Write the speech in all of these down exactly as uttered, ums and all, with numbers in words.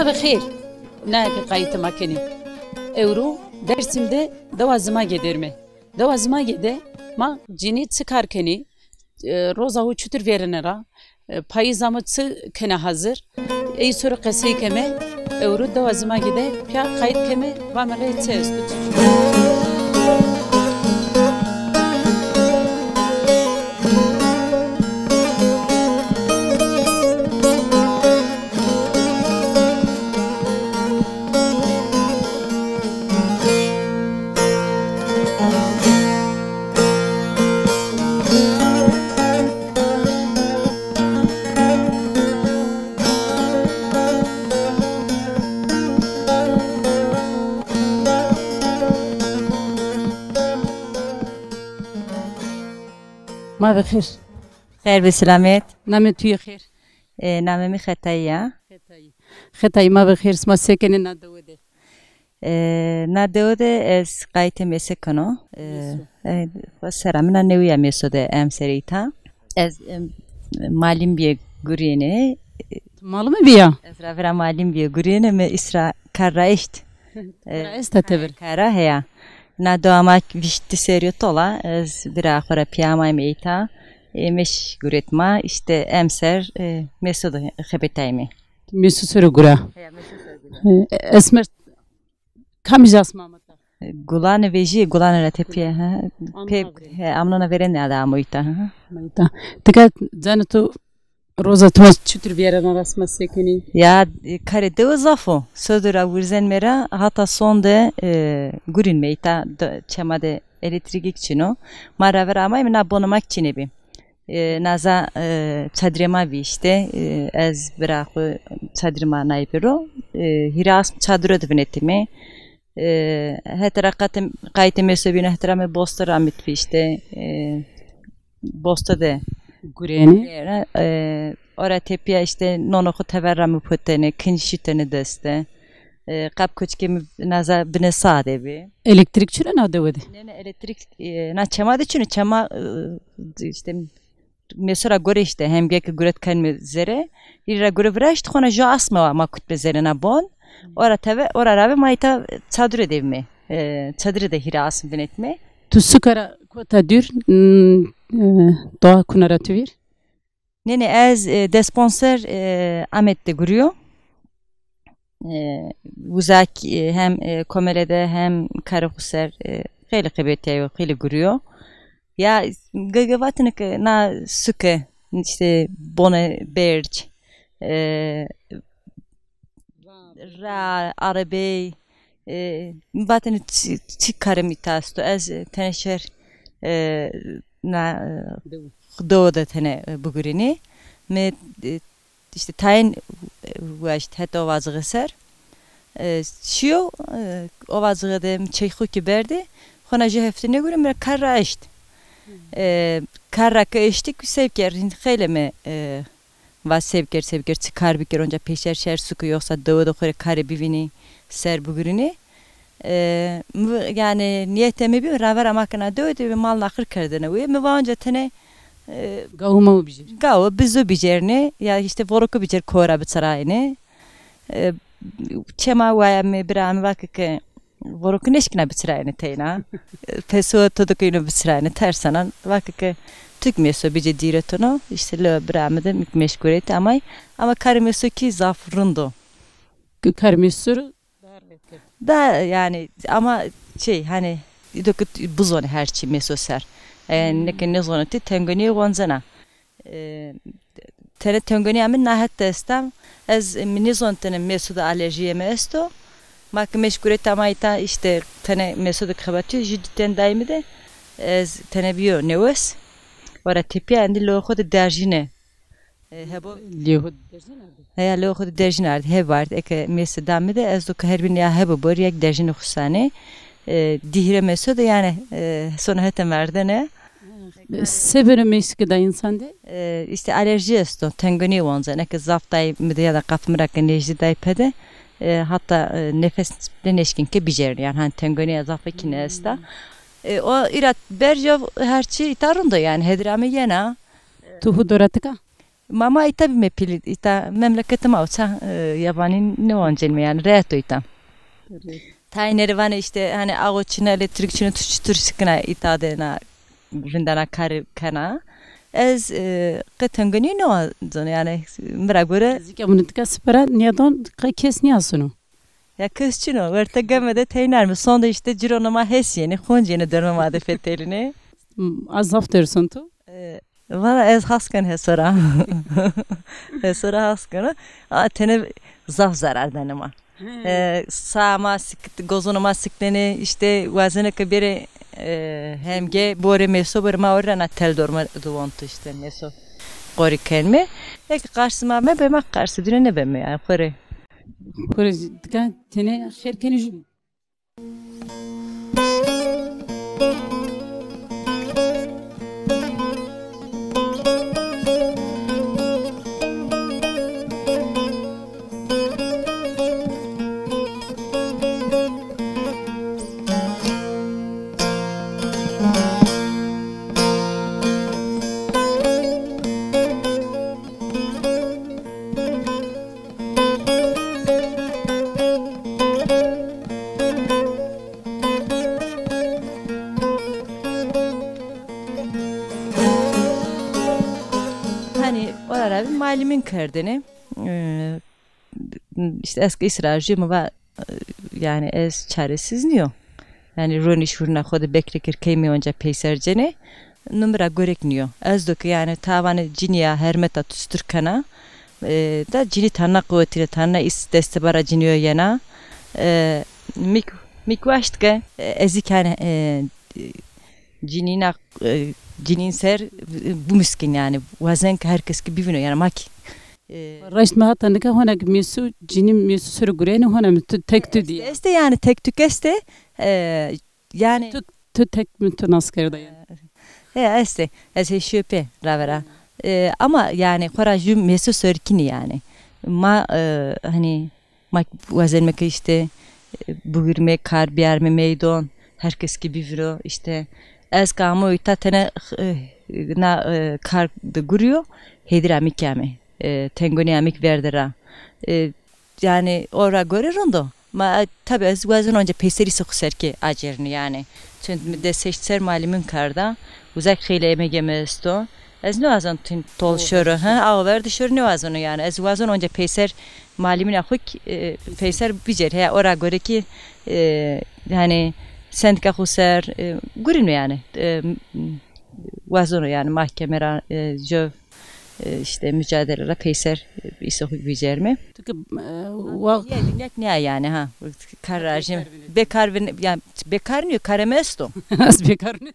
Bi xêr, nayê ke qayîtê ma kenî. Ewro Dêrsim de dewa Zimagê dermê. Dewa Zimagê de ma cinî çi kar kenî? E, roza ho çutir vêrine ra? E, payîza mi çi kena hazir? Ey sor qesey keme, ewro dewa Zimagê de pîya qayît keme, vame rê çi esto, çi. Ma bi xêr. Xêr bi selamet. Namê tu yê xêr? E, namê mi Xetayî ya. Xetayî. Xetayî, ma bi xêr, sima se kenê na dewe de? E, na dewe de ez qayîtê mêse keno. E, Mêso. E, xo sera min a newî ya mêso de emserê îta. Ez, em, malim bîye gurîyêne. Malime bîya? Ez ravêra malim bîye gurîyêne, mi îsra kar ra eşt. E, Ra esta tevir. Kara heya. Na dewa ma vîşt serî yo tola, ez bira xo ra pîya amayme îta. E, mêş guretma, îşte emser, e, mêso de xebetayme. Mêso sero gura. Heya, mêso sero gura. E, esmer, kamij asma amata? E, Gulane vejîye, Gulane ra tepîye, ha. Amna Pê, verên. He, amnona verên de amo îta, ha. Ama îta. Tika canê tu roza tu ma çutir vîyerena ra, sima se kenî? Ya, e, karê dewe zaf o. Sodir ra wurzenme ra, hata son de, e, gurînme îta, de, çema de elektrîk kî çin o. Ma ravêr amayme, na bonê ma kî çinê bî. E, naza, e, çadirê ma vî îşte, e, ez bira xo çadirê ma nay biro. E, hîrê asm çadiro de vinetîme. E, hetê ra qate-, qayîtê mêso bîno, hetê ra mi bosto ra mit vî îşte, e, bosto de gurêne. Gurêne, e, ora tepîya îşte nono xo tever ra mi potêne, kinc şitêne dest de. E, qap koçikê mi naza binê sa de bî. Elektrîk çin o na dewe de? Ne, ne, elektrîk, e, na çema de çin o, çema, e, îşte mêso ra gore îşte, hemgeke guret kenme zere, hîrê ra gore viraşt, xona jo asme wa ma kutme zere na bon. Ora teve, ora rave ma îta çadire de bîme. E, çadire de hîrê asm vinetme. Tu suke ra kota dûr, m, e, doğa kuna ra tu vîr? Nê, nê, ez, e, des ponc ser, e, Amed de gurîyo. E, uza kî, e, hem, e, komele de hem karê xo ser, e, xeylê xebetîyayo, xeylê gurîyo. Ya, ge-, ge-, vatêne ke na suke, îşte, bone berc, e, ra, arebey, e, mi vatêne çi, çi karê mi îta esto. Ez, e, tenê şer, e, na, e, dewe de tenê, e, bigurînî. Mi, e, îşte tayên, e, waşt heta ovacixê ser. E, şîyo, e, ovacixê de mi çey xo kî berdî, xona jû hefte nêgurî, mi ra kar ra eşt. E, kar ra ke eştî kî sev kerd, hîn xeylê mi, e, va sev kerd, sev kerd, çi kar biker, onca pêşer şer suke, yoxsa dewe de xo rê karê bivînî, ser bigurînî. E, mi, yanî nîyetê mi bî, ravera ma ke na dewe de bî, mal naxir kerdêne wê. Mi va onca tenê, e, gawo mawo bicêr. Gawo, bizo bicêrnê, ya îşte voroko bicêr, kowe ra biçirayêne. E, çema waya mi, bira mi vake ke voroko nêşkîna biçirayêne teyna. E, peso to de ke îno biçirayêne, tersanan. Vake ke tu kî mêso bicê dîre tono, îşte lewe bira mi de mi kî mêş guretî amay. Ama karê mêso kî zaf rind o. Karê mêso ro Da, yanî, ama şey, hani, îdo ke bizonê her çî mêso ser. E, neke nêzonê ti tengonîye woncena. E, tenê tengonîya mi na het de esta. Ez, mi nêzon tenê mêso de alerjîyê mi esto. Ma ke mêş guretî ama îta îşte tenê mêso de xebatîyo, jû dî ten dayî mi de. Ez tenê bîyo newes. Ora tepîya endî lewê xo de derjîne. E, hebo. Lewê xo de derjîn ardî? Heya, lewê xo de derjîn ardî. Heb ard, eke mêse da mi de, ez do ke her bîn ya hebo borî, ya kî derjînê xo sanê. E, dî hîrê mêso de, yanî, e, sona hete merdene. Se beno mês ke da însan de? E, îşte alerjî esto, tengonîye woncen. Eke zaf day mi de ya da qaf mi ra ke nêjdî day pede, e, hata, e, nefes de nêşkîn ke bicêrî. Yanî, hani tengonîya zaf kî nêesta. E, o îra berca her çî îta rind o, yanî, hedîra mi yena. Tu hu dora tika? Ma ma îta bîme pîlî, îta memleketê ma o, ça, e, yabanî nêwancenîme yanî, rehet o îta. Tayê nêrê vanê îşte, hanî, awo çin a, elektrîk çin o, tu çitur şikîna îta de na vindena karî kena. Ez, e, qe tengonî nêwancono yanî, mi ra gore. Zî ke mi nika sipera nîyadon qe kes nîyasûno. Ya kes çin o, werte game de teynar mi. Sonde îşte cîronê ma hesîyenê, xoncîyenê dermê ma de fetelînê. A zaf terson tu? E, valla ez has keno heso ra. Heso ra has keno. A tene zaf zerar benê ma. E, saya ma sik-, gozonê ma siknenê, îşte wazenê ke bêrê, e, hemge, borê mêso, borê ma orî ra na tel dorme de wonto îşte mêso qorî kenme. Eke qarsî ma mebe, ma qarsî dîne nêbeme yanî, xo rê. Xo rê dika tenê xêr kenê jû. Hanî ora ra bî malimîn kerdêne. E, îşte ez ke îsra jû mi va, e, yanî ez çaresiz nîyo. Yanî ronîş hurna xo de bekre kir key mi onca peyser cenê. No mi ra gorek nîyo. Ez do ke yanî tawanê cinî ya hermeta tu çitur kena. E, da cinî tanna quwetî ra, tanna îs destê bara cinîyo yena. E, mik, mik waşt ke, e, ez î ke yanî, e, cinîna, e, cinîn ser, e, bimuskîn yanî. Wazen ke her kes kî bivîno yanî ma kî. E, raşt mi hata nika hona ke mêsu, cinî mêsu ser o gureyêne, hona mi tu tek tu dî. Estê yanî tek tuk estê. E, yanî tu, tu tek mi tu nas kerda yanî. E, he, estê. Ez hê şîyo pê ravera. E, ama yanî xora jû mêsu sorkînî yanî. Ma, e, hanî ma wazenme ke îşte, e, bugurîme kar biyarme meydon, her kes kî bivîro îşte. Ez ke amo îta tene, e, na, e, kar de gurîyo, hêdîra mi keme. E, tengonîya mi kî verde ra. E, yanî ora gore rind o. Ma, e, tabî ez wazeno onca peyser îsê xo ser kî acerînî yanî. Çend mi des heşt ser malimîn karda. Uza kî xeylê emegê mi esto. Ez nêwazeno tin tol şoro, he, awo ver de şoro nêwazeno yanî. Ez wazeno onca peyser malimîna xo kî, e, peyser bicer. He, ora gore kî, e, yanî sendîka xo ser, e, gurîno yanî. E, wazeno yanî mahkeme ra, e, jû e, îşte mucadele ra peyser, e, îsê xo bicerme. Tu ke, e, wa- Nîya, dinya kî nîya yanî ha. Kar ra jî bekar vin-, yanî bekar nîyo, karê mi esto. Ez bekar nîyo.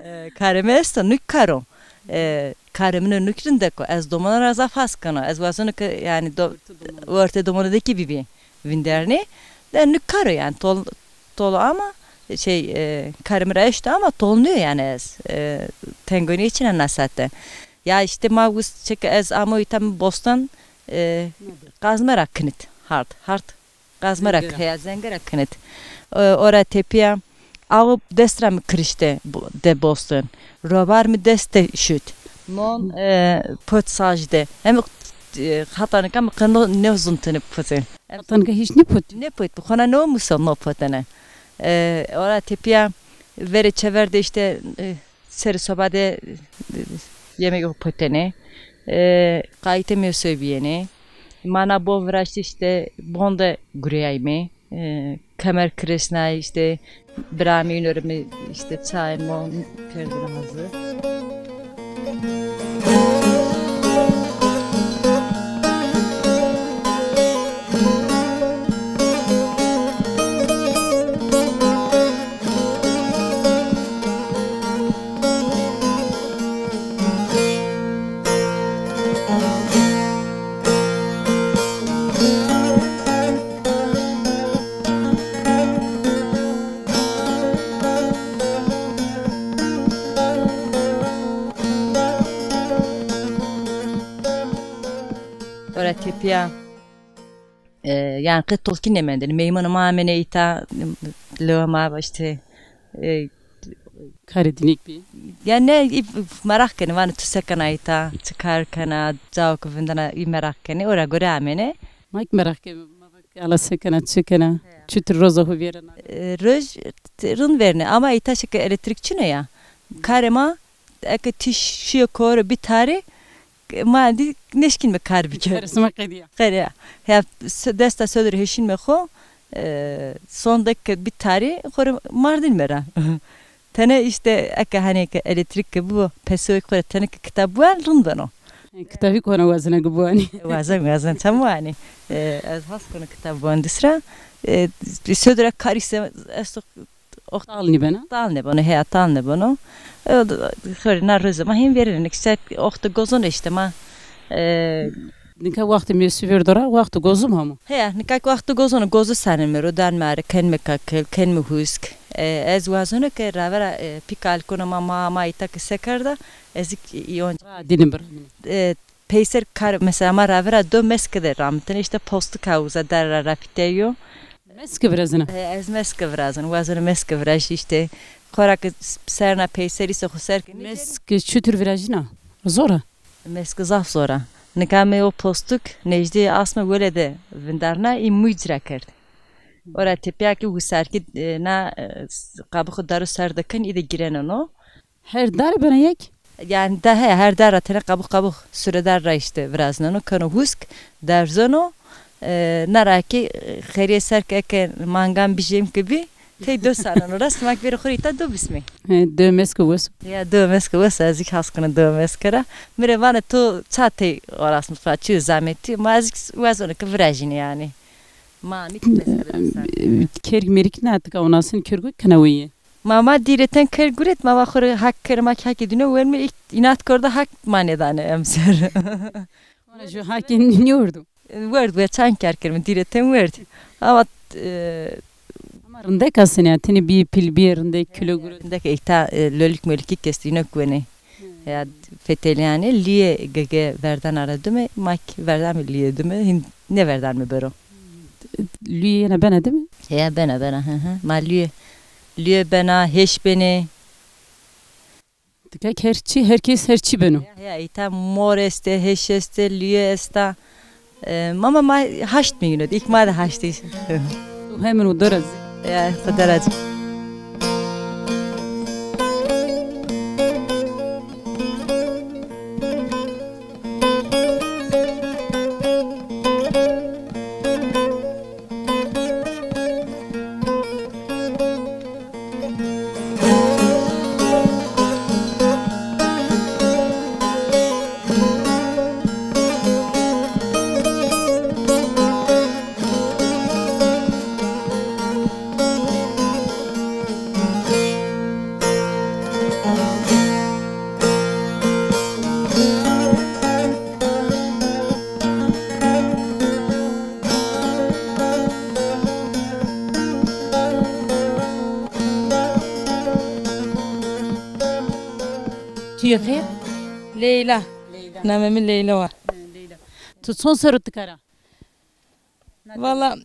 E, karê mi esto, nuk kar o. E, karê mi no nuk rindek o. Ez domonan ra zaf has keno. Ez wazeno ke yanî do-, ortê domonan de kî bibî vindernî. De nuk kar o yanî tol, tol o ama şey, e, karê mi ra eşto ama tol nîyo yanî ez. E, tengonîye çin a na sate. Ya îşte ma wis çeke ez amo îta mi bostan, e, qazme ra kinit hard, hard. Qazme ra heya zenge ra kinit. E, ora tepîya awo dest ra mi kirişte bo-, de bostan. Robar mi dest de şut. Non, e, pot saj de. Hem, e, hata nika mi qe no nêzuntine pote. Hata nika hîç nêpot? Nêpot. Bi xona no muso no potene. E, ora tepîya verê çever de îşte, e, serê soba de, e, yemegê xo potene. E, qayîtê mi soy bîyêne. Ma na bo viraştî îşte bon de gureyayme. E, kemer kireşnay îşte, bira mi îno rê mi îşte çayê mo kerdêne hazir. Ora tepîya, e, yanî qet tolkî nêmendêne. Meymunê ma amêne îta, lewê ma îşte, e, Karê dinîk bî. Ya ne, î meraq kenê, vanê tu se kena îta, çi kar kena, cao ke vindena, î meraq kenê, ora gore amêne. Ma kî meraq keme, ma va ke ala se kena, çi kena, çutir roza xo vêrena. E, roj t-, rind vêrnê, ama îta şike elektrîk çin o ya. Karê ma, eke tîş şîye kore bî tarî, ma dî nêşkînme kar bikerîme. Karê sima qedîya. Qedîya. Ya, s-, desta sodir heşînme xo, e, son de ke bî tarî, xo rê mardînme ra. Tene îşte eke hanê ke elektrîk ke bibo, pesoyê xo rê tene ke kitab biwan rind beno. Kitabî kona wazena ke biwanî. Wazen, wazen, çem wanî. E, ez has kona kitab biwan dîs ra. E, sodir ra karî se esto. Oxt-, tal nîbena? Tal nêbeno, heya, tal nêbeno. E, xo rê na roze ma hên vêrêne. Nika ser oxte gozon îşte ma. E, nika wextê mêsû vêrdo ra, wextê gozon amo. Heya, nika ke wextê gozon o, goze sanenme ro, danme are, kenme kakil, kenme husk. E, ez wazeno ke ravera, e, pî kalikona ma, ma, ma îta ke se kerda, ez kî î onca. Ra dînim biramine. E, Peyser kar, mesela ma ravera do meske de ramitene, îşte postika uza der ra rafîteyo. Meske virazena? E, ez meske virazena, wazena meske virajî îşte. Xora ke s-, serna peyser îse xo ser ke nêcêrî. Meske çutir virajîna? Zor a? Meske zaf zor a. Nika mi o postuk nejdî asme wele de vindarna, î mûy ci ra kerd. Ora tepîya ke wisarkî, e, na, e, s-, qabixo daro ser de ken, î de gîreneno. Her dare bena yek? Yanî da he, her dar ra tene qabux qabux suredar ra îşte virazneno, keno husk, derzeno. E, na ra kî, e, xerîye ser ke eke mangan bijêm ke bî, tey do saneno ra, sima kî verê xo rê îta do bismê. He, do meske wes o. Ya, do meske wes o, ez kî has kena do meske ra. Mi rê vanê to ça tey orasnî fa, çi zametî, ma ez kî wazeno ke virajîne yanî. Ma nî kî meske de bisanê. Kerg merg na tika onasın kergo kena weye. Ma, ma dîreten kerg guret, ma va xo rê hak kere, ma kî hakê dîno wenme, îk-, înat kerdo, hak ma nêdane emser. Vana ju hakê nêwerdo. Werd, we çand kar kerme, dîreten werd. Ama, e, ama rindek asenê ya, tenê bî pîl, bî rindek, kilo guret. Rindek îta, e, lolik molik kî kestî, îno kî wenê. Ya fetelî yanî, lîye gege verdan ara dime, ma kî verdanme lîye dime, hîn nêverdanme bero. Lüye yena bena, değil mi? Heya, bena, bena, hı hı. Ma lüye, lüye bena, hêş benê. Tika her çî, herkes her çî beno. Heya, heya, îta mor estê, hêş estê, lüye esta. E, ama ma haşt mîyûn o, îlk ma de haşt îş. Hemen o deraz. Ya, xo deraz. Tu yê xêr? Leyla. Leyla. Namê mi Leyla wa. He, Leyla. Tu çond serr o ti kara? Valla,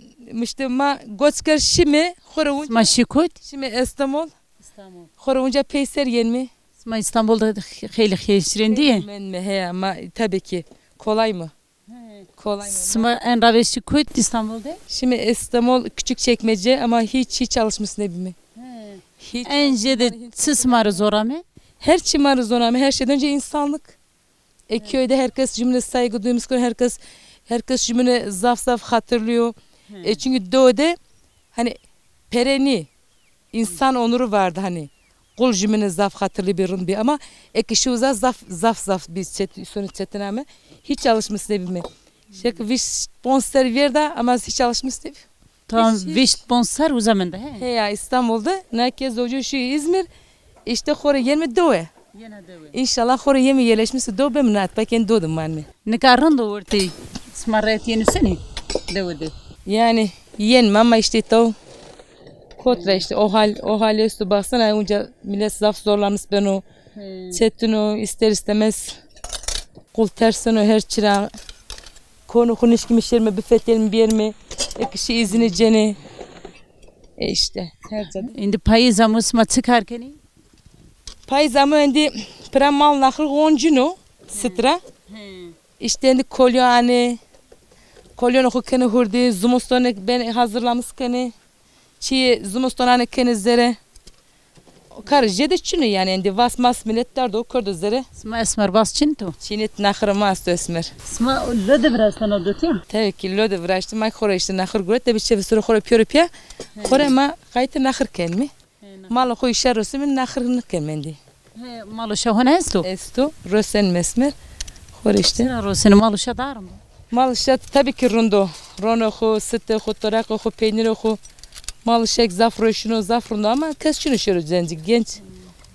işte ma Goçker şime, xora unca. Ma şî kot? Şime Estemol. Estemol. Xora unca peyser yenme. Sima Îstanbul de xeylê xeşrendî yê? Menme, heya, ma tabii ki. Kolay mı? He. Kolay mı? Sima en ravêşî kot Îstanbul de? Şime Estemol, Küçükçekmece ama hiç, hiç alışmış nêbime. He. Hiç. En jêde çi sima rê zor ame? Her çi ma rê zor ame, her şeyden önce insanlık. E, köyde herkes jümüne saygı duymuş, herkes, herkes jümüne zaf zaf hatırlıyor. E, çünkü doğuda hani pereni insan onuru vardı hani. Qul jümüne zaf hatırlı bir, rind bir ama e kişi uza zaf zaf zaf bir çet-, sonu çetin ama hiç alışmış nêbime. Şek vîst ponc serr vêrda ama hiç alışmış nêbime. Tam vîst ponc serr uza mende, he? He ya, İstanbul'da. Nake zewcîyo şîyo İzmir. İşte xo rê yenme dewe. Yena dewe. İnşallah xo rê yenme yerleşmiş dewe beme, nat pekên do de manme. Nika rind o wertê sima rehet yenê senî dewe de? Yani yenme ama işte taw kot ra işte o hal, o hal esto, baksana, onca millet zaf zorlanmış beno. He. Çetin o, ister istemez. Qul terseno her çi ra. Konê xo nişkîme şêrme bifetelîme bêrme. E kişî îzine cenê. E işte, her ca de. Îndî payîz amo, sima çi kar kenî? Payîz amo endî pira mal naxir ğoncino sitra. Îşte endî kolyo anê. Kolyono xo kenê hurdî, zimustonê ben hazırlamış kenê. Çîyê zimustonanê kenê zere. O kar jêde çin o yanî, endî vas mas milet derdo kerdo zere. Sima esmerbaz çin to? Çinit, naxirê ma esto esmer. Sima lo de viraştena dotîya? Tabii ki lo de viraştî, ma xo ra îşte naxir guret, de bir çevi sura xo ra piyore piya. Xo ra ma qaytê naxir kenmî. Malo xo îşe rosimî, naxir nikenmî endî. He, malo şe hona esto? Esto, rosen mesmer. Xo rê îşte. Sira rosen malo şe darim? Malo şe tabii ki rind o. Rono xo, sitê xo, toraqê xo, peynirê xo. Malo şek zaf roşino, zaf rind o ama kes çino şero cenci, genç.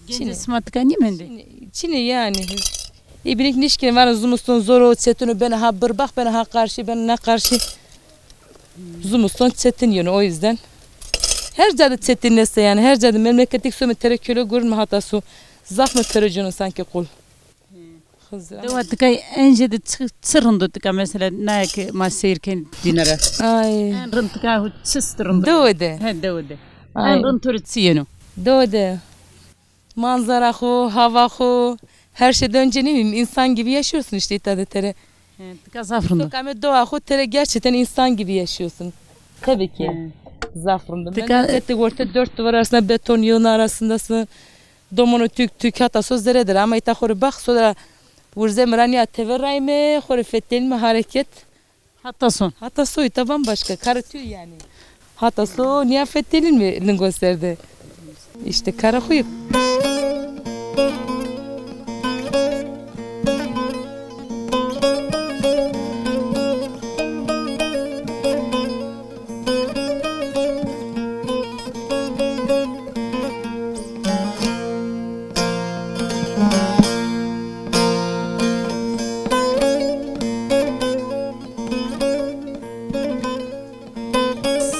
Genç sima tika nîmendî? Çini, çini yani. Îbrik nişkin vano zimuston zor o, çetin o, bena ha birbax, bena ha karşı, bena na karşı. Zimuston çetin yeno, o yüzden. Her ca de çetin neste yani, her ca de memleketik so mi tere kölü görünme hatta su. Zaf mi tere canı sanki kul. Hızır. Dewa tika en jêde çi, çi rind o tika mesela naya ki ma seyir ken dînara? Ay. En rind tika hu çist rind o? Dewe de. He, dewe de. Ay. En rind to rê çi yeno? Dewe de. Manzara xo, hava xo, her şeyden önce ne bileyim, insan gibi yaşıyorsun işte İtalya'da. He, tika zaf rind o. Sokame doğa xo tere gerçekten insan gibi yaşıyorsun. Tabii ki. He. Zaf rind o. Tika memlekette orta dört duvar arasında beton yığını arasındasın. Domonu tük tük hatta söz zeredir ama ita xo rê bax sonra vurze miranya teve rayme, xo rê fetelme hareket. Hatta son. Hatta soy ta bambaşka. Karı tüy yani. Hatta so niye fetelin mi lingo serde? İşte kara kuyuk.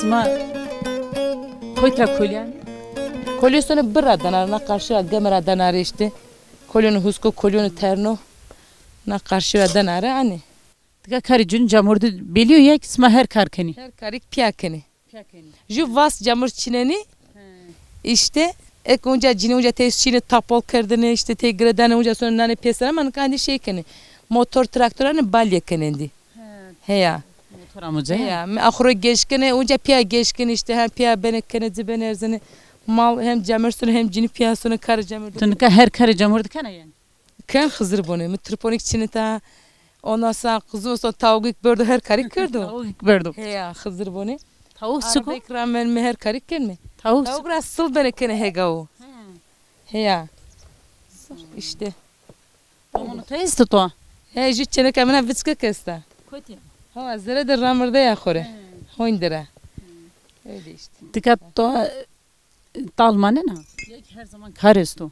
Sima kotî ra kolî yanî? Kolî sone bir ra dana ra, na qarşî ra geme ra dana ra îşte. Kolîyonê husko, kolîyonê terno. Na qarşî ra dana ra anî. Tika karê cûn camordî belî yo ya ki sima her kar kenî? Her karî pîya kenî. Pîya kenî. Jû vas camur çinenî. He. Îşte ek unca cinî unca tey çinî tapol kerdinî, îşte tey giredanê unca sonra nanê pêser ama nika endî şey kenî. Motor, traktor anî balye kenî endî. He. Heya. Motor amuca. Heya. Mi axuro geş kenê, unca pîya geş kenî îşte hem pîya benê kenê ci benê erzenê. Mal hem camur sunu hem cinî pîya sunu karê camur. Tu nika her karê camordî kena yanî? Ken Xizir bonê. Mi triponik çinita. Ondan sonra kuzum olsun tavuk berdo her karî kerdo. Tavuk berdo. Heya, Xizir bonê. Tavuk çik o? Arabek ramen mi her karî kenme. Tavuk. Tavuk ra sil bene kene hegawo. Heya. İşte. Domonu to esto to? He, jü çeneka mina viçkek esta. Kotî? Ha, zere de ramirde ya xore. Hoyn dira. Öyle işte. Tika to Tal manena? Ya ki her zaman kar esto?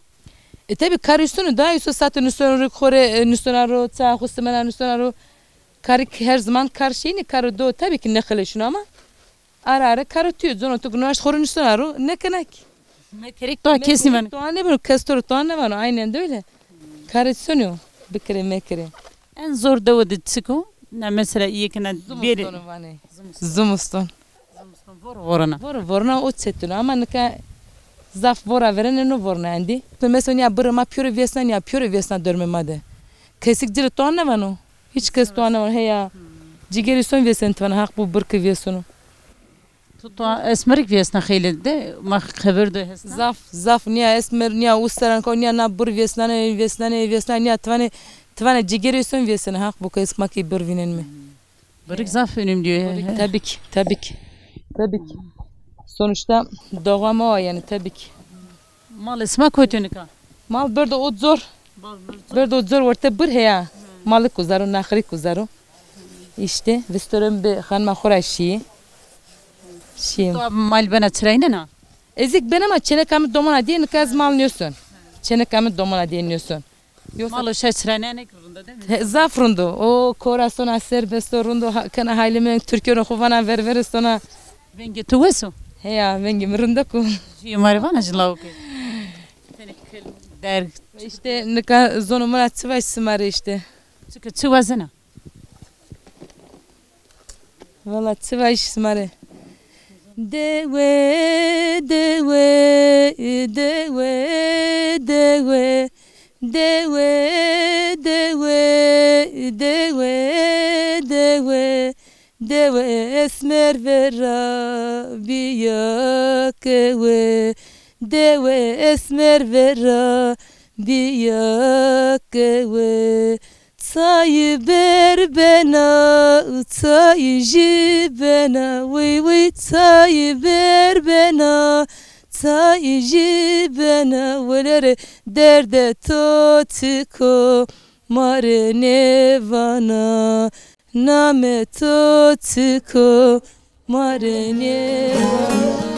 E, tabi kar esto no, daha esto sate nusona ro, xore, e, nusona ro, ça xo simena nusona ro. Kar ki her zaman kar şeyni, kar do tabi ki nexeleşino ama ara ara kar tüyo, zono tu günaş xore nusona ro, ne kena ki. Mekerek to kes nîvano. To ne beno, kes to to ne vano, aynen de öyle. Kar esto no, bikire mekire. En zor dewe de çik o? Na mesela yekina beri. Zimuston vanê. Zimuston. Zimuston. Zimuston voro vorena. Voro vorena o çetin o ama nika zaf vora verene no vorena endî. Mesela nîya birê ma pîyorê vêsna, nîya pîyorê vêsna dormê ma de. Kesik ci rê toa nêvano. Hiç kes toa nêvano. Heya. Cigerî son vêseno, ti vana Haq bu birkî vêseno. Tu toa esmerik vêsna xeylê de, ma xeber de hesna. Zaf, zaf nîya esmer, nîya usteran ko, nîya na bir vêsnanê, vêsnanê, vêsnanê, nîya ti vanê, ti vanê cigerî son vêseno, Haq bu kes ma kî bir vînenme. Birik zaf önemli diyor. Birik, tabii ki, tabii ki. Tabii ki. Sonuçta doğam o yani, tabii ki. Malê sima kotî yo nika? Mal birdo o zor. Birdo o zor orte bir heya. Malik uzaro, naxrik uzaro. İşte, vistorem bi xanima xo ra şîyî. Şîyim. To mal bena çiraynena? Ez ik bena ama çeneka mi domona diye nika ez mal nêson. Çeneka mi domona diye nêson. Yoksa malo şe çirayne ne ki rind o, değil mi? He, zaf rind o. O kora sona serbest o, rind o, ha, kena haylê mi, Türkiye'no xo vana ver ver sona. Vengê tu wes o? Heya, vengê mi rindek o. Jî ma rê vana jin lawike. Tenê kil, derg. İşte nika zono mi ra çi vaj sima rê işte. Çike çi wazena? Valla çi vaj sima rê. Dewe, dewe, dewe, dewe. Dewe, dewe, dewe, dewe. Dewe esmer vera bîya kewe. Dewe esmer vera bîya kewe. Çayî ber bena, çayî jî bena, wîy wîy çayî ber bena, çayî jî bena, welere derdê to çik o, ma rê nêvana, namê to çik o, ma rê nêvana.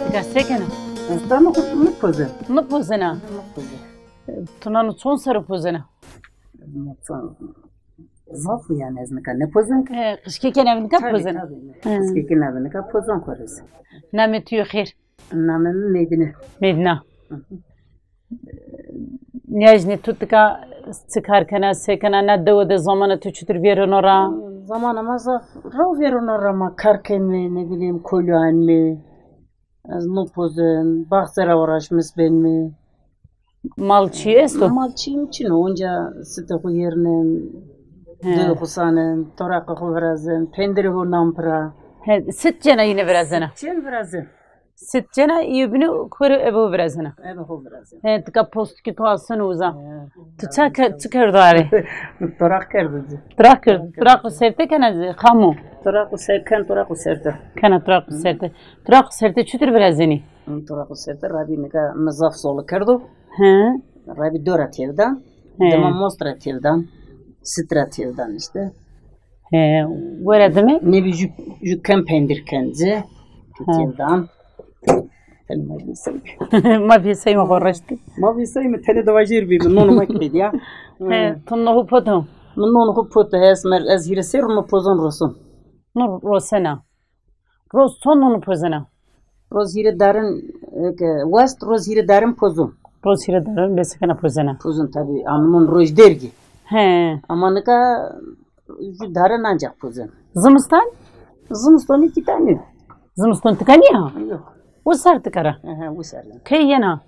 Tika se kena? Ez dano xo nipozena. Nipozena? Nipozena. Tu nano çond serr o pozena? Çond. Zaf o yanî ez nika nipozena. He, qijkekê navê nika pozena? Tabii, tabii. He. Qijkekê navê nika pozena xo rê. Namê tu yo xêr? Namê mi Medîne. Medîne. Hı hı. Nîyajnê tu tika çi kar kena, se kena, na dewe de zamana tu çitur vêreno ra? Zamana ma zaf raw vêreno ra, ma kar kenme, ne bileyim, kolî anme. Ez nopozim, baxçe ra uğraşmis benme. Mal çî esto? Mal çî mi çin o, onca sitê xo yernim, he, dewê xo sanim, toraqê xo virazim, pendirê xo nam pira. He, sit cena yine virazena? Cen virazim. Sit cena, yê bînî xo rê ebe ho virazena. Ebe ho virazena. He, tika postikê to aseno uza. He. Tu ça ke-, çi kerdo arê? Toraq kerdo ci. Toraq kerdo. Toraq xo serte kena ci, xamo? Toraq xo ser-, ken toraq xo serte. Kena toraq xo serte. Toraq xo serte çutir virazenî? Toraq xo serte, rabî nika mi zaf zoli kerdo. He. Rabî dora têvdan. He. Dima most ra têvdan. Sit ra têvdan îşte. He, wera dime? Nêbî ju, ju kem pendir ken ci. He. Têvdan. Tenê ma vîseyme. Ma vîseyme xo reştî. Ma vîseyme, tenê de vajêr bîme, nono ma kerdî ya. He, to nono xo poto? Mi nono xo poto, ez mer, ez hîrê serr o nopozon roson. No rosena. Roz çond nono pozena? Roz hîrê darin, e, ke west, roz hîrê darin pozon. Roz hîrê darin bese kena pozena. Pozon tabii, amnon roj dergî. He. Ama nika ju darin ancak pozon. Zimistan? Zimistonî kî tanî. Zimiston tika nîya? Yok. Wisar tika ra? Ehe, wisar. Key yena?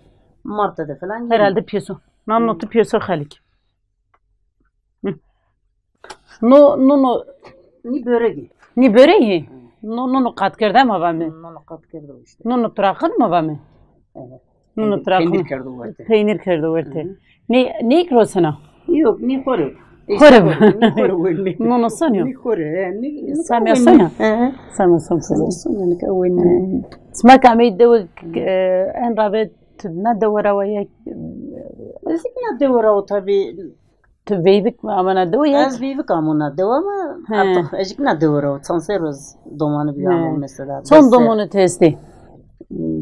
Mart'ta de falan yena. Herhalde pêso. Nam notu pêso xalik. Hi. No, no, no. Nî böregî. Nî böregî? Hi. No, no, no qat kerde ma vame. No, no qat kerde o îşte. No, no turaqin ma vame. Evet. No, no turaqin. Peynir kerdo werte. Peynir kerdo werte. Hi. Nê, nêk rosena? Yok, nî xore. Xore. Nî xore wenme. No, no sonyo. Nî xore, he, nî, nî samya sonyo. He. Samya son. Samya sonyo, nika wenme. Sima ke amey dewe, e, en rabe tu na dewe ra wa ya? Ez na dewe ra o tabii. Tu veyvik amena dewe ya? Ez veyvik amona dewe ama artık ez na dewe ra o. Çand serr o ez domanî bî amo mesela. Çond domonu tu estê?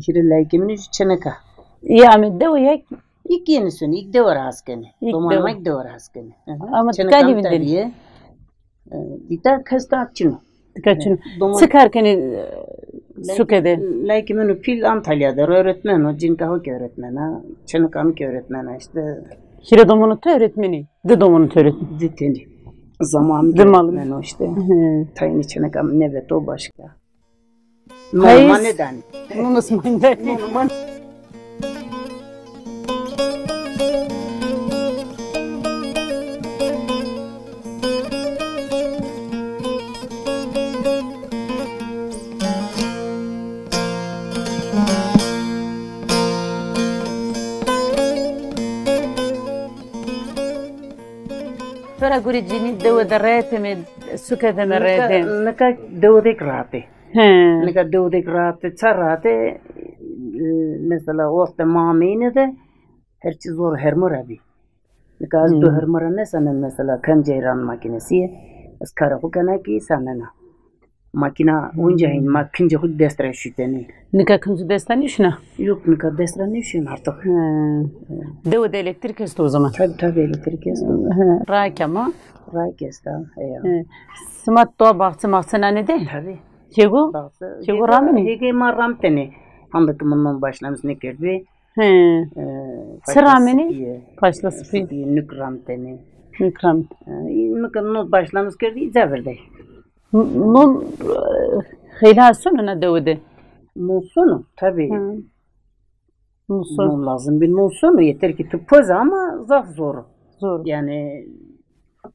Hîrê layikê min ju çeneka. Î ame dewe ya? Îk yenî sonî, îk dewe ra hes kenî. Domanê ma îk dewe ra hes kenî. Ama tika nîvindênî? E, dîta kes ta çin o. Tika çin o. Doman- Çi kar kenî, e, suke de? Layikê min o pîl Antalya der o, öğretmen o, cinka xo kî öğretmen a, çeneka mi kî öğretmen a îşte. Hîrê domonê to öğretmenî? Di domonê to öğretmen? Di tenî. Zaman kî öğretmen o îşte. Hi. Tayînê çeneka mi nêbeto başka. Nonê ma nêdanî. Nonê ma nêdanî. To ra gurê cinî dewe de rehet eme, suke de me rehet ê? Nika, nika dewe de kî rehet ê. He. Nika dewe de kî rehet ê, ça rehet ê, e, mesela wextê ma ameyîne de her çî zor hermo ra bî. Nika ez do hermo ra nêsanen mesela, kem ceyran makinesî yê, ez karê xo kena kî sanena. Makîna onca hîn, ma kincê xo dest ra şutenê. Nika kincî dest ra nêşuna? Yok, nika dest ra nêşun artık. Hı. Dewe de elektrik esto o zaman? Tabii, tabii, elektrik esto. Hı. Raik ama? Raik esta, heya. Hı. Sima doğa bahçe mahçe nane de? Tabii. Kego? Bahçe. Kego rameni? Hege ma ramtene. Handa ki mi non başlamış ne kerdi? Hı. Ee, Çi rameni? Paşla sipîye. Paşla sipîye. Sipîye, nuk ramtene. Nuk ramtene. Ee, nuk non başlamış kerdi, ica verdi. N-, non, e, xeylê sono na dewe de? Non sono, tabii. Hı. Non sono. Non lazım bir non sono. Yeter ki tu poze ama zaf zor. Zor. Yani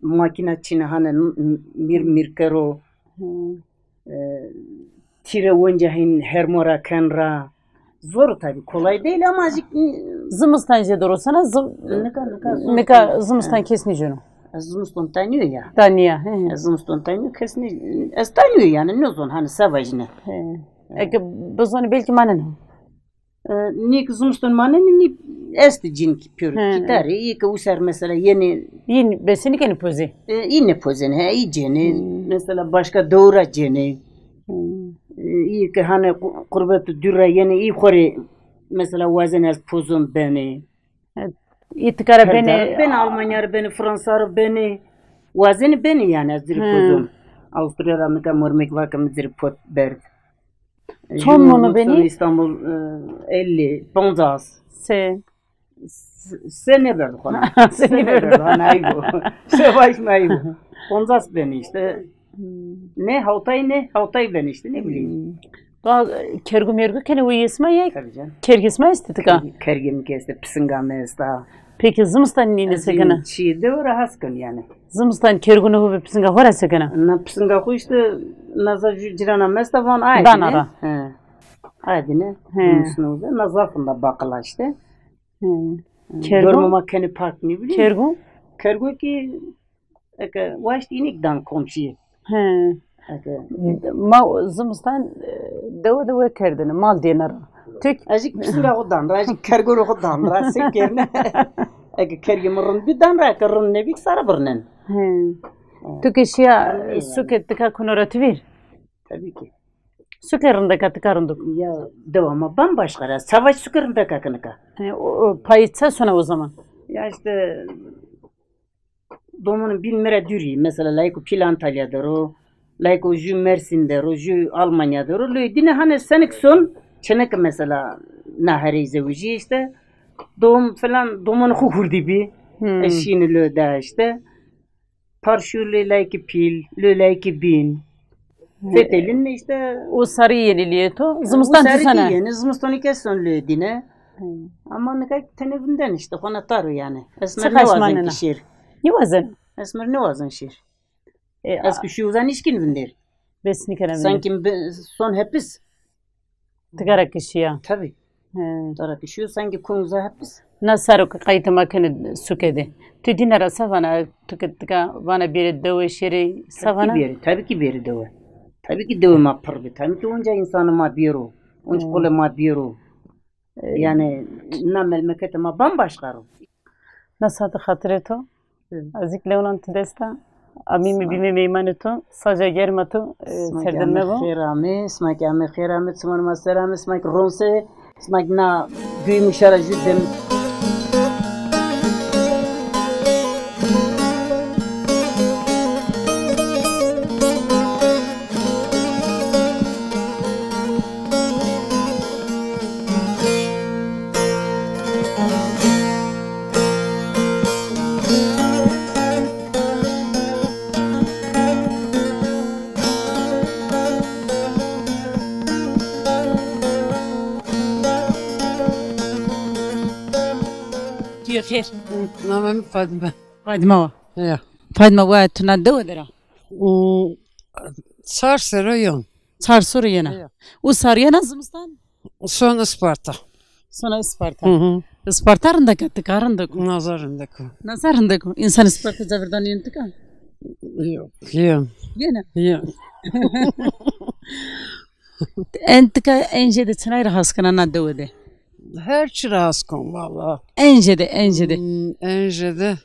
makina çine hani n-, n-, mir mir kero. Hı. E, tîre onca hin hermo ra ken ra. Zor tabii, kolay değil ama azıcık. Zimistan jê de rosena, zim-, nika, nika, nika zimistan kes nêceno. Ez zimiston tanîyo ya. Tanîya, he, he. Ez zimiston tanîyo, kes nê, ez tanîyo yani, nêzon hani se vajîne. He. Eke bizonî belkî maneno. E, nê ki zimiston manenî, nê estî cin ki pêro. He. Kîtarî, î ki user mesela yenî. Î besenî kenî pozê? E, î nêpozenî, he, î cenî. Hmm. Mesela başka dewra cenî. Hmm. E, î ki hani qu-, qurbet dûr ra yenî, î xo rê mesela wazenî ez pozon benî. E, î tika ra benî. Benî, Almanya ra benî, Fransa ra benî. Wazenî benî yani, ez dirî pozon. Avusturya ra nika mormek vake mi dirî pot berd. Çond mono benî? Îstanbul, e, elli, poncas. Se. Se, se nêberdo xo na. Se nêberdo. Se nêberdo, ha, nayî bo. Se vajîme ayî bo. Poncas benî işte. Hmm. Ne hawtay, ne hawtay benî işte, ne bileyim. Hmm. Ba, kergu mergu kenê weyê sima ya? Tabii canım. Kergê sima estî tika? Kergê, kergê mi ki estî, pisinga mi esta. Peki zimistan nîne se kena? Çî dewe ra has ken yani. Zimistan kergunê ho ve pisinga ho ra se kena? Na pisinga xo işte naza ju cirana mi esta, van aye dîne. Dana ra. He. Aye dîne. He. Zimistan o ve na zaf inda baqila işte. He. Kergu? Dormo ma kenê pak, ne bileyim. Kergu? Kergu ki eke waşt înik dan komşîye. He. Eke. Ma zimistan, e, dewe dewe kerdêne, mal dêne ra. Tek. Ez jî pisinga xo dan ra, ez jî kergorê xo dan ra, se kerîne. Eke kergê mi rind bî dan ra, eke rind nêbî sare birnen. He. He. Tu ke şîya suke tika kuno ra tu vîr? Tabii ki. Suke rindeka tika rind o? Ya dewa ma bambaşka ra. Savaş suke rindeka ki nika. He, o, o payî ça sona o zaman? Ya işte domonê bîn mi ra dûrî, mesela layiko pîl Antalya der o, layiko jû Mersîn der o, jû Almanya der o. Lewê dîne hanê senik son, çeneke mesela na herey zewicî işte. Dom falan, domonê xo hurdî bî. Hmm. Ez şînî lew de işte. Par şû lê layikî pîl, lê layikî bîn. Fetelîn işte. O sarî yenî lê to. Zimistan tu sene. Yenî, zimistonî ke son lê dîne. Ama nika tenê vinden işte, xona tar o yani. Esmer nêwazen ki şêr. Nêwazen? Esmer nêwazen şêr. E, ez ki şî uza nişkîn vinder. Bes nîkena vinder. Sanki son hepis. Tigara ki şîya. Tabii. He. Tigara ki şîyo, sanki kon uza hepis. Na saro ki qayîtê ma kenê suke de. Tu dîne ra se vana, tu ki tika vana bêrê dewe şêrê, se vana? Tabii ki bêrê, tabii ki bêrê dewe. Tabii ki dewe ma pir bi. Tabii ki onca însanê ma bêro. Onca qolê ma bêro. E, yani na memleketê ma bambaşka ro. Na saete xatirê to. Hı. Ez îk lew nan ti dest a. Amîme bîme meymanê to. Saca germa to, e, serdin mebo. Sima ki ame xêr ame, sima ki ame xêr ame, çimanê ma ser ame, sima ki ronse, sima ki na güyüm şara jü dem. Diyor xêr. Namê mi Fadime. Fadime wa. Ya. Fadime wa, tu na dewe der a? Hmm, çar serre yon. Çar serre yena. Ya. O sarî yena zimistan? Son Isparta. Sona Isparta. Hı hı. Isparta rindek a, tika rindek o? Naza rindek o. Naza rindek o. Însan Isparta ca virdanî yen tika? Yok, yen. Yena? Yen. En tika en jêde çinay ra has kena na dewe de? Her çi ra has kon valla. En jêde, en jêde. Hmm, en jêde.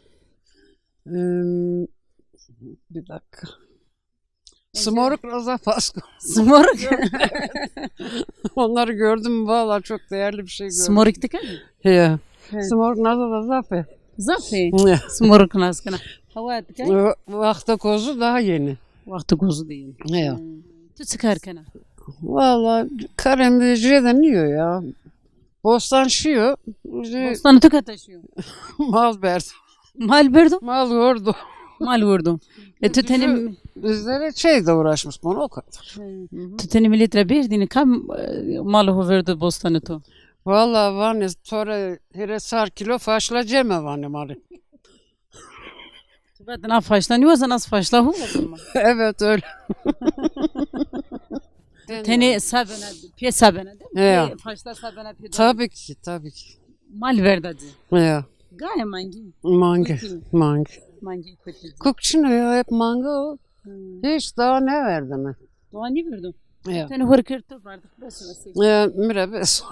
Hmm, bir dakika. Simoruk ra zaf aşk. Simoruk? Onları gördüm, valla çok değerli bir şey gördüm. Simoruk dike? He. He. Simoruk nazada zaf e. Zaf e? He. Simoruk nas kena. Hawa dike? Ve-, Waxta kozu daha yeni. Waxta kozu da yeni. He. He. Tu çi kar kena? Valla karê mi jê de nîyo ya. Bostan şîyo. Bostanê to kete şîyo? Mal berdo. Mal berdo? Mal werdo. Mal werdo. E, tu tenê... Bizlere şeyle uğraşmış bana, o kadar. Hı hı. Tu tenê milet ra berdînî, kam, e, malê ho verdo bostanê to? Valla vanê to rê hîrê sar kilo faşla ceme vanê ma rê. Tu vatên a faşla nîwazena, ez faşla ho wazena. Evet, öyle. Tenê sa bena, pê sa bena de. He ya. Pê, faşla sa bena pê de. Tabii ki, tabii ki. Mal verda ci. He ya. Gaye mangi. Mangi, mangi. Mangi kotî. Kuk çin o ya, hep mangi o. Hmm. Hiç daha ne verdi mi? Daha ne verdi? Ya. Tenê hor kerd to bardık, bes o. Ya, mi ra bes o.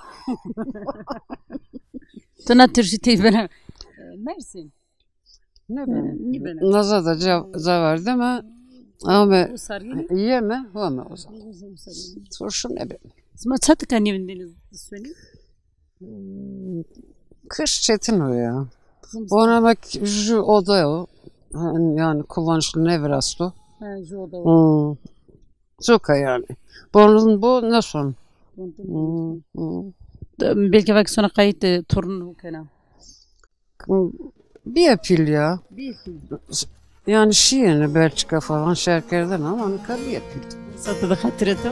Tu na tirşî tey bena. E, Mersin. Ne bileyim. Hı, ne bileyim. Naza da ca-, ca verdi mi? Ama yeme, home o zaman. Turşu ne bileyim. Sima çatika ne vindiniz sönü? Hmm, kış çetin o ya. Ona bak, şu oda o. Yani, yani kullanışlı ne biraz o. Ha, şu oda o. Hmm. Çok yani. Bornun bu ne son? Hmm, hmm. Belki bak sonra kayıt, e, torun kena. Bîye pîl ya. Bîye pîl. Yani şîyêne Belçika falan şerkerden ama nika bîye pîl. Sata da xatirê to.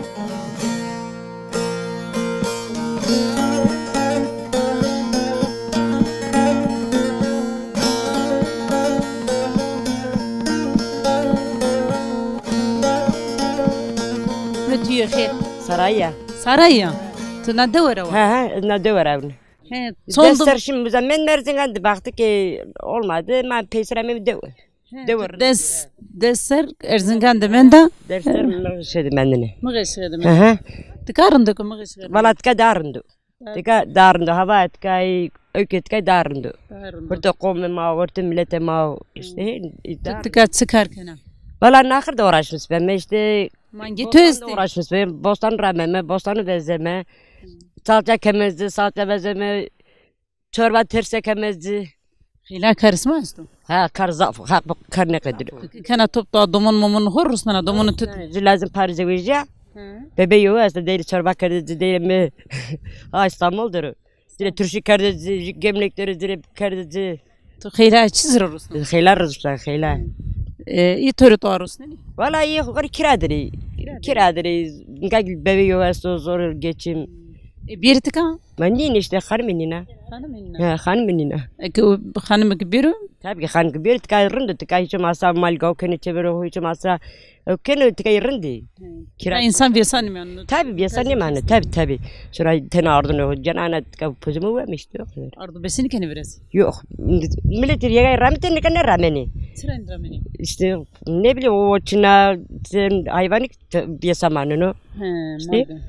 Ve tu yê xêr. Saraya. Saraya. Tu na dewe ra wa? He, he, na dewe ra wine. He, son... Des ser şimdi bu zaman Merzingan de, baktık ki olmadı. Ma peysira mi de, he, de var. Des, des ser Erzingan de menda. Des ser mi şey de mendine. Mı şey de mendine. Hı hı. Tika rind o ki mı şey de mendine. Valla tika daha rind o. Evet. Tika daha rind o. Hava tika, öke tika daha rind o. Daha rind o. Orta qomê ma, orta milletê ma işte. Hı. Tika çi kar kena? Valla naxir de uğraşmış ben işte. Mangî tu estî? Bostanla uğraşmış ben. Bostan rameme, bostanı vezeme. Salça kemezdi, salça vezeme. Çorba terse kemezdi. Xeyla kar sima esto? Ha, kar zaf, ha, kar ne qedir. Kena top da domon momon ho rusnena, domon tu. Lazım Paris'e vejya. Hı. Bebe yo, ez de değil çorba kerdeci, değil mi? Ha, İstanbul'dur. Zire turşu kerdeci, gemlekleri zire kerdeci. Tu xeyla çi zire rusnena? Xeyla rusnena, xeyla. E, î to rê to rusnenî? Valla î xor kira dirî. Kira dirî. Kira dirî. Nika bebe yo esto, zor geçim. E, bîyerî tika? Ma nîn işte, xanimî nîna. Xanimî nîna. He, xanimî nîna. E, ki o xanimî ki bîro? Tabii ki xanimî ki bîro, tika rind o, tika hiç olmazsa mal gaw kenê çêbeno, hiç olmazsa, e, kenê tika rind î. Kira. Ya insan vêsa nêmano. Tabii vêsa nêmano, tabii, tabii. Sonra tena ardın o, cenana tika pozumî weme işte, o kadar. Ardo besenî kenê vîrês? Yok. Millet yegay ramitê, nika nêramenê. Çira nêramenê? İşte ne bileyim, o çina, sen hayvanı vêsa maneno. He, işte, madem.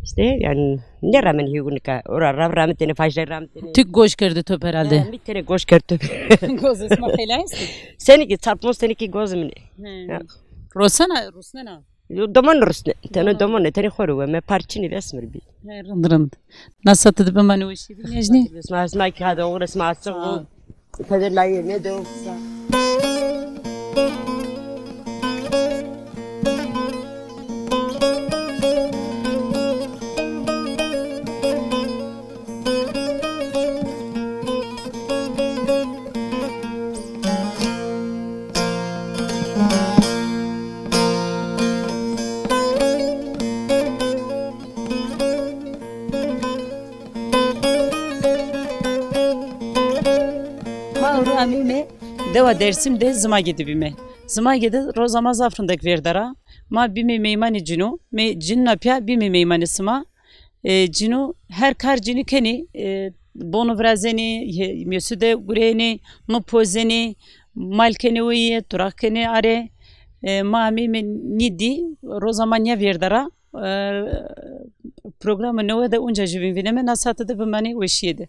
İşte yani nêramenê hêgû nika. Ora ra-, ramitêne, faşlay ramitêne. Tik goş kerdê top herhalde. He, mi tenê goş kerd top. Gozê sima xeyla estî? Senî ki çar ponc tenî ki gozê min ê. He. Ya. Rosena, rusnena? Yo, domon rusne. Tene domon, tene xo rê weme, parçinî resmir bî. He, rind, rind. Na sate de bimanê weşî de, Necnî. Sima, sima ki hade oxir, sima açıq bo. Tede layê ne de. Ma ewro ameyme dewa Dersim de Zimagê de bîme. Zimagê de roza ma zaf rindek vêrda ra. Ma bîme meymanê cino. Me cinina pîya bîme meymanê sima. E, cino, her kar cini kenê, e, bono virazenê, he, mêsu de gureyênê, mi pozenê, mal kenê weyî, turaq kenê are. E, ma ameyme nî dî, roza ma nîya vêrda ra, e, programê newe de unca jî vîn vîneme, na sate de bimanê weşîye de.